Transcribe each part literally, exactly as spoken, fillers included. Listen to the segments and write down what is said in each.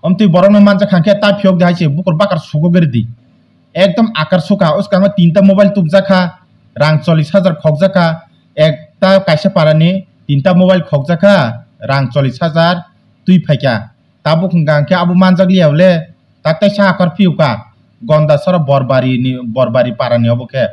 Omtwi borokno manjak kha khe ta phiyok de hai se bukur bakar sugo gari di. Ekdom akar suka, uskango tinta mobile tubjak kha, rang chollish hajar khokjak kha, ekta kaisa parani tinta mobile khokjak kha, rang chollish hajar twi phaikha. Tabuk hwnkha hwnkhe abo manjak liya le, tak teisa akar phiyuka, Gondasora Borbari ni, Borbari parani obo khe.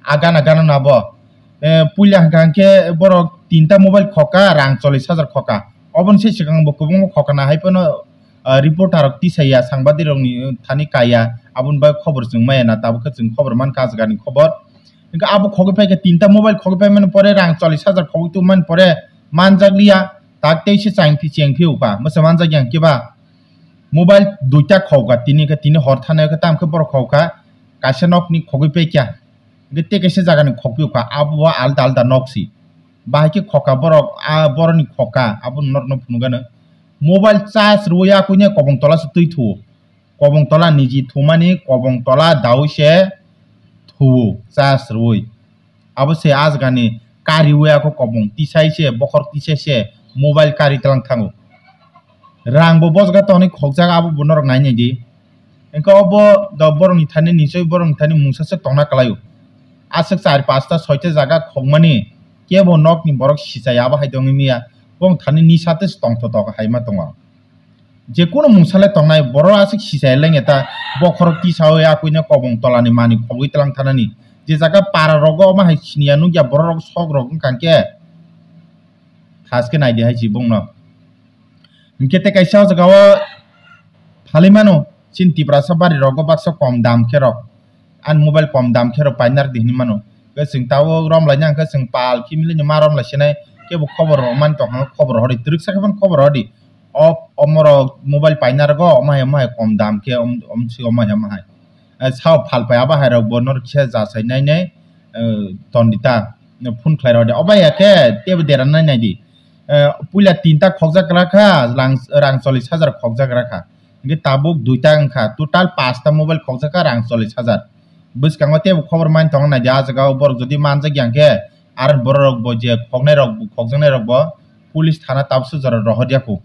A gana gana no abo. Eh, puila hwnkha hwnkhe borok tinta mobile khoka, rang chollish hajar khoka. Oboni se swkang bo kwbangma khokana hai phano, ah, reporter rok tisaya, sangbadik rokni thani kaya, aboni bagwi khobor chwng maya na, tabuk khe chwng khobor mankha ah jagani khobor. Hwnkhe abo khogwi phaikhe tinta mobile khogwi phaimani pore rang chollish hajar khogwi tubumani pore manjak liya, tak tei se chang phi cheng phi uka, mwsa manjak yang kiba. Mobile duita khokha tini khe, tini hor thani khe, tamo khe borok khokha kaisa nokni khogwi phaikha. Hwnkhe tei kaisa jagani khokphi uka, abo bo alda alda nok si. Bahai khe khokha borok, a borokni khokha, abo norokno phunukgano. Mobile charge rwui akwine kobong tola se twi thuo. Kobong tola niji thumani kobong tola daui se thuo charge rwui. Abo se ah jagani kariui ako kobong tisai se, bokhorok tisai se mobile kari tlang thango. Rang bo bojga tonwi khokjak, abo bo norok nai nai di. Hwnkhe obo do borokni thani nisoi borokni thani mungsa swk tongna kwlaio. Aswk char pasta soita jaga khokmani kebo nokni borok sichai abo hai tongwi miya. Bong thani nisa tei tongthotok hai ma tongo. Jekunu mungsa le tongnai borok aswk sichai lengya ta bokhorok tisaui akwino kobong tolani mani khogwi tlang thanani. Je jaga para rogo omo hai siniya nukya borok rok sok rok wngkha khe thaske naidi hai si bongno. Hwnkhe tei kaisa o jaga o phalwi mano, chini Tiprasa bari rogo baksa kom dam khe rok. Ani mobile kom dam khe rok painar di hinwi mano. Khe chwng tabuk romlaina hwnkhe chwng pal kimilini ma romlai sinai kebo khobor rok mani tongkha, khobor hor di, twrwksa khe phano khobor hor di. O, omorok mobile paina rwgo, omo hai, omo hai kom dam khe, om, om si omo hai, omo hai. Eh, sao phalpai abo hai rok bo norok kisa jasai nai nai, eh, ton di ta, phone khlai rw di. Obo ya khe tebo dera nai nai di. Eh, puila tinta khokjak gra kha, rang, rang chollish hajar khokjak gra kha. Hwnkhe tabuk duita wngkha, total pasta mobile khokjak kha, rang chollish hajar. Bwskango tebo khobor mani tongo nai di, ah jaga o borok jodi manjak ya hwnkhe, aro borok rok bo je khoknai rok, khokjaknai rok bo police thana tabuk se jora rohor ya kho.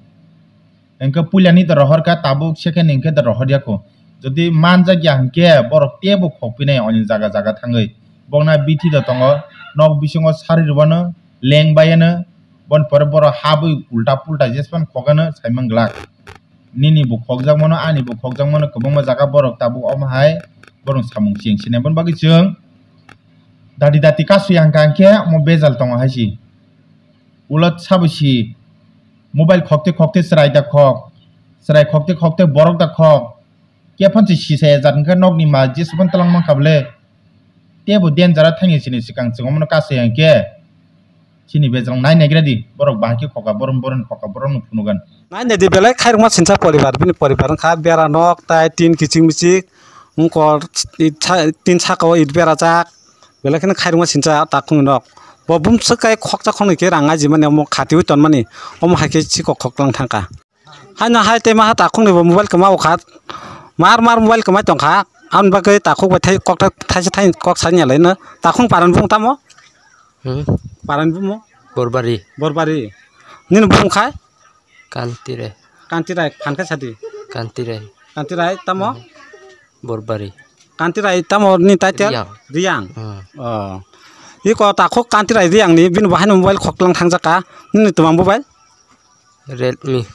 Hwnkhe puilani da rohor kha, tabuk second ni hwnkhe da rohor ya kho. Jodi manjak ya hwnkhe borok tebo khokpinai oni jaga jaga thangwi. Bokna bithi da tongo, nok bisingo sari rwbano, leng bayano, bon pore borok habwi ulta pulta jespan khokano saimang glak. Nini bo khokjak mano, ani bo khokjak mano, kwbangma jaga borok tabuk omo hai borok samung cheng sinai. Bon bagwi chwng dati dati kasu yang kha hwnkhe omo bejal tongo hai si. Ulo sabo si mobile khokte khokte chwrai da khok, chwrai khokte khokte borok da khok. Khe phano si sisaya jat hwnkhe nokni ma jeswkhan twlang mankha bwle. Tebo danger a thangya chini swkang chwng omono kasaya hwnkhe chini bejal nai naigra di, borok bahai khe khokha, borok boroni khokha, borokno phunugan. Nai nai di belai khairokma sinsa poribar, bini poribar wngkha bera nok tai tin kiching michik wngkor tin saka o it berajak. Belai kheno khairokma sincha takhukni nok. Bo bumswk kai khoksa khoknwi khe rang ajimani omo khatiui tonmani. Omo hai khe chikok khoklang thangkha. Haino hai tei maha takhukni bo mobile kwma o kha. Mar mar mobile kwmai tongkha. Aboni bagwi takhuk bai thai kok tha-, thaisa thai kok sani ya laino. Takhuk parani bumung tamo? Hmm. Parani bumung? Borbari. Borbari. Nini bumung khai? Kantirai. Kantirai, phan khe sadi. Kantirai. Kantirai, tamo? Borbari. Kantirai, tamo ni title? Riyang. Riyang. Hmm. Oh. Iko takhuk Kantirai Riyang ni, bini bo haino mobile khoklang thangjak ka. Nini twmang mobile? Realme.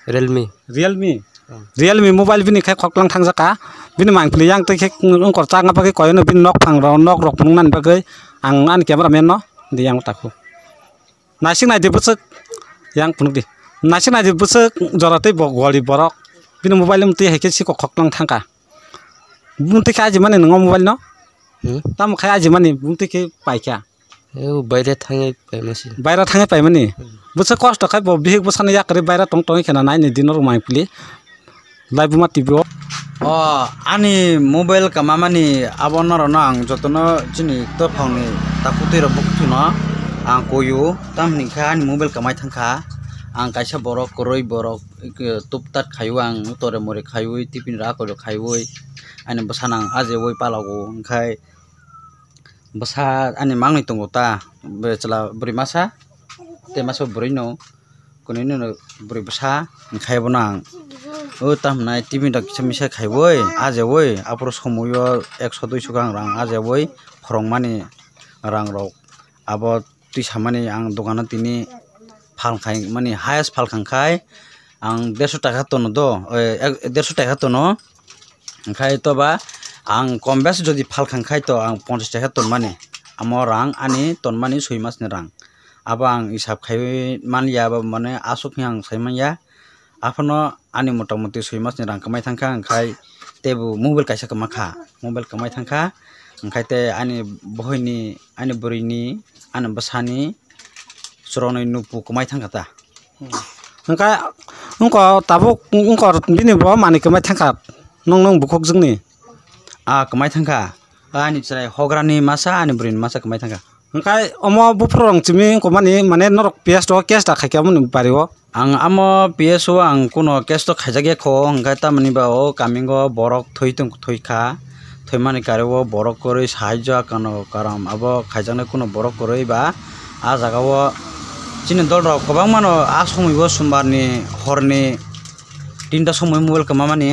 Realme. Realme. Hmm. Realme mobile bini khai khoklang thangjak ka. Bini mangpili yang tei khe wngkor chakna bagwi koyono bini nok phang rok, nok rok phunuknani bagwi ang ani camera man no di yang takhuk. Naisik naidi bwswk, yang phunuk di. Naisik naidi bwswk jora tei bo goli borok. Bini mobile mtwi hai khe siko khoklang thangkha. Mtwi khe ajimani nwngo mobile no? Hmm? Tamo khai ajimani mtwi khe paikha? Eo baire thangwi paimasi. Baira thangwi paimani? Hmm. Bwswk kosto khai bo bihik bwsano yakarwi baira tong tongwi khena naini dino rwmai pili. Laibuma T V o. O, ani mobile kwmamani abo norokno ang jotono chini dophangni takhuk twi rok bukhuk no ang koio. Tamni khe ani mobile kwmai thangkha. Ang kaisa borok kwrwi borok, eh, tuptat khaio, ang tore more khaiwi, tiffin rok akorok khaiwi, ani bwsano ang ajeui palago. Hwnkhe bwsa ani mangni tongo ta, bwrwi chwla, bwrwi masa tei masa bwrwi no. Kwnwi nw bwrwi bwsa, hwnkhe bono ang O tamo nai T V rok kisa misa khaiwi, ajewi, aphuru somoio ekso duiso gang rang ajewi, phorongmani rang rok abo twi samani ang dogano tini phalkhai mani highest phalkhang khai ang derso taka tono do, eh, ek, derso taka tono. Hwnkhe toba ang kom bes jodi phalkhang khai to ang ponchas taka tonmani. Amo rang ani tonmani soi masni rang. Abo ang hisab khaiwi manliya, abo mane aswk khe ang sai manya. Aphano ani mota moti soi masni rang kwmai thangkha, hwnkhe teibo mobile kaisa kwmakha, mobile kwmai thangkha, hwnkhe tei ani bohoini, ani bwrwini, ani bwsani chwrawnwi nupu kwmai thangkha ta. Hwnkhe wngkha tabuk wngkha bini bo manwi kwmai thangkha, nwng nwng bukhukjwkni. A kwmai thangkha, ani chwrai hograni masa, ani bwrwini masa kwmai thangkha. Hwnkhe omo buphuru rong chimi wngkha mani, mane norok P S to case da khaikha mani bari o. Ang amo P S o ang kuno case to khaijak ya kho, hwnkhe tamoni ba o kamingo borok thwi tong, thwi kha, thwimani kare o borok kwrwi sahajyo kano karam abo khaijaknai kuno borok kwrwi ba a jaga o chini dol rok kwbangma no a somoi o sombar ni hor ni tinta somoi mobile kwma mani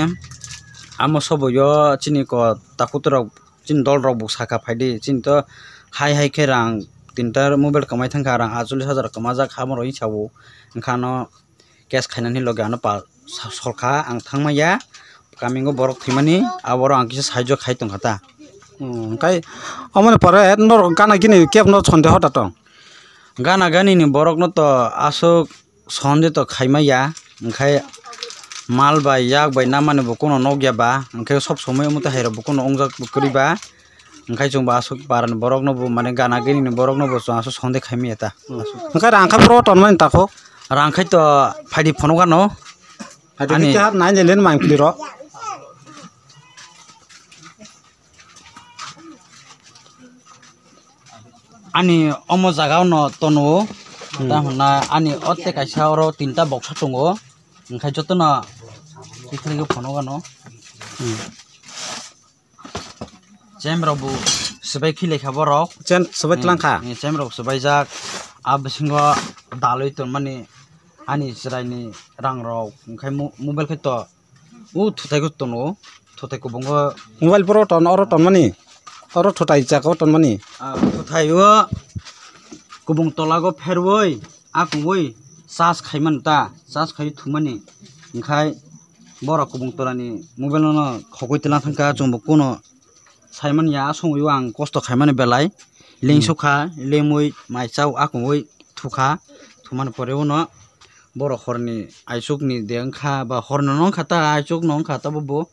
amo sobo yo chini ko takhuk rok chini dol rok bo saka phaidi, chini to hai hai khe rang tinta mobile kwmai thangkha, rang achulis hajar kwmajak ha, borok hinwi sao. Hwnkhe ano case khainani loge ano pa sa-, solkha, ang thangmaya kamingo borok thwimani, aborok ang kisa sahajyo khai tongkha ta. Hmm, hwnkhe omoni pore norok gana gini kebo no sondeho da tong? Gana gani ni borok no to aswk sonde to khaima ya, hwnkhe mal bai yak bai namani bo kuno nokya ba, hwnkhe sob somoi omo tei hai rok bo kuno ongjak bo kwrwi ba, hwnkhe chwng bo aswk para ni borok no bo mane gana gini ni borok no bo chwng aswk sonde khaima ya ta. Hwnkhe rang khe phuru tonmani takhuk? Rang khai to phaidi phunuk ano. Phaidi ani khe nai nai len mang pili rok. Ani omo jaga o no tono, hmm, ta hwnna ani o tei kaisa oro tinta boksa tongo, hwnkhe jotono tikhlaiwi phunuk ano. Hmm. Chem rok bo swbai khilai kha borok. Chen swbai tlang kha. Hmm, chem rok swbaijak, a bisingo dalwi tonmani ani chwraini rang rok, hwnkhe mo-, mobile khe to. O thutai khe tono, thutai kubungo. Mobile boro ton, oro tonmani, oro thutai jaga o tonmani. Ah, thutai o kubung tola go pherwi, a kubui charge khaimani ta, charge khai thumani. Hwnkhe borok kubung tola ni mobile no khogwi twlang thangkha, chwng bo kuno saimanya, a somoi o ang kosto khaimani belai. Lengsukha, lemwi mai chao, a kubui thukha, thumani pore uno. Borok horni aichukni de wngkha, ba horni no wngkha ta, aichuk no wngkha ta, bo bo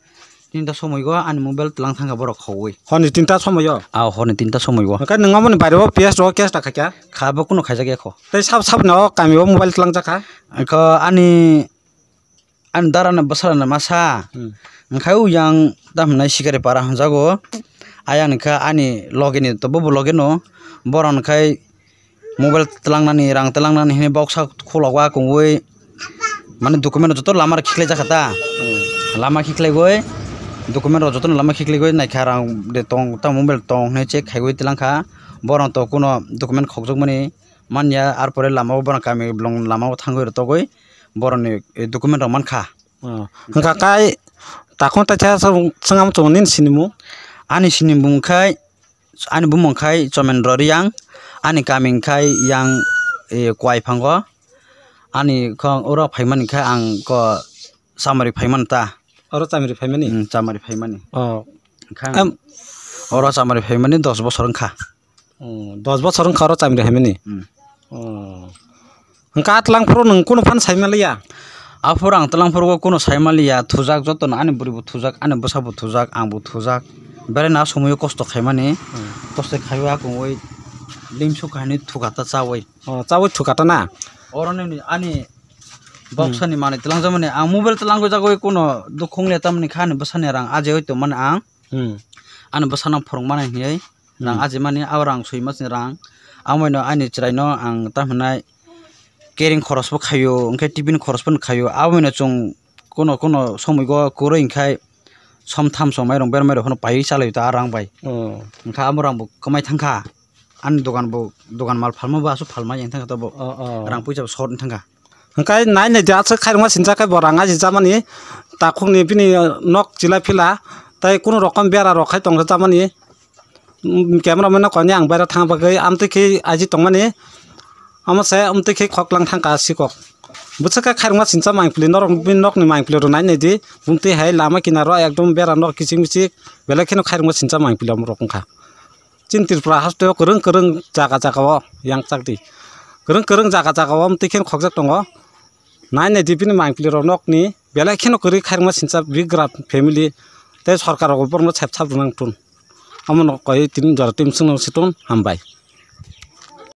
tinta somoi o ani mobile tlang thangkha borok khogwi. Horni tinta somoi o? Ah, horni tinta somoi o. Hwnkhe nwng aboni baire o P S o case ta khaikha? Kha, bo kuno khaijak ya kho. Tei sab sab no kami o mobile tlang jakha? Kho ani, ani dara no bwsala no masa. Hmm. Hwnkhe o yang tamo hinai Sikari para hwnjago. Ayang kha ani loge ni to, bo bo loge no. Borok hwnkhe mobile tlangnani, rang tlangnani hinwi boksa khulok wa kongwi, mane document rok joto lama rok khiklai jakha ta. Hmm. Lama khiklaiwi, document rok jotono lama khiklaiwi naikha, rang de tong, ta mobile tong hinwi check khaiwi tlangkha. Borok to kuno document khokjak mani manya, arpore lama o borok kami bolong lama o thangwi rwtogwi borokni, eh, document rok mankha. Oh. Hwnkha kai takhung taisa swng-, swngam chwng nini sinimung? Ani sinimung khai Ani bumung khai Chomendro Riyang, ani kami khai yang, eh, Kuai Phango, ani kho oro phaimani khe ang kho Chamari phaimani ta. Oro Chamari phaimani? Hmm, Chamari phaimani. Oh. Kha Em. Oro Chamari phaimani dos bosor wngkha. Oh, dos bosor wngkha oro Chamari phaimani? Hmm. Oh. Hwnkha a twlang phuru nwng kunu phano sai manliya? Aphuru ang twlang phuru o kunu sai manliya, thujak jotono ani bwrwi bo thujak, ani bwsa bo thujak, ang bo thujak. Belai no a somoi o kosto khaimani, hmm, kosto khaiwi a kongwi limsuk kainwi thukata chawi. Oh, chawi thukata na? Oro nini ani, hmm, boksani manwi twlang jakmani, ang mobile twlang jagwi kunu dukhu wngya tamni kha ani bwsani rang ajewi tongmani ang. Hmm. Ani bwsano phwrwng mani hinwi rang, hmm, ajimani, abo rang soi masni rang. Amoino ani chwraino ang tamo hinai kering khorosbo khaio, hwnkhe tiffin khorosbo khaio. Aboino chwng kuno kuno somoigo kwrwi hwnkhe somtham song mairung bermairung phano paiwi chalaio ta a rang bai. Oh. Hwnkhe abo rang bo kwmai thangkha. Ani dogan bo, dogan mal phalma bo aswk phalma yang thangkha to bo. Oh, oh. Rang puisa bo short wng thangkha. Hwnkhe nai nai di aswk khairokma sincha khe bo rang aji jamani, takhukni bini nok chila phila, tei kunu rokom bera rok khai tong jamani. Camera man no koni ang baira thang bagwi amtwi khe aji tongmani. Omo se amtwi khe khoklang thangkha sikok. Bwswk khe khairokma sincha mangpili norok bini nokni mangpili rw nai nai di. Bumtwi hai lama kinaro ekdom bera nok kichik michik belai kheno khairokma sincha mangpili omorok wngkha. Chini Tripura haste o kwrwng kwrwng jaga jaga o yang chak di. Kwrwng kwrwng jaga jaga o amtwi khe khokjak tongo. Nai nai di bini mangpili rok nokni belai kheno kwrwi khairokma sincha bigra family tei sorkar rok borokno sep sap rwnang tun. Omo no koi tini jora twi mwswk no swtun hambai.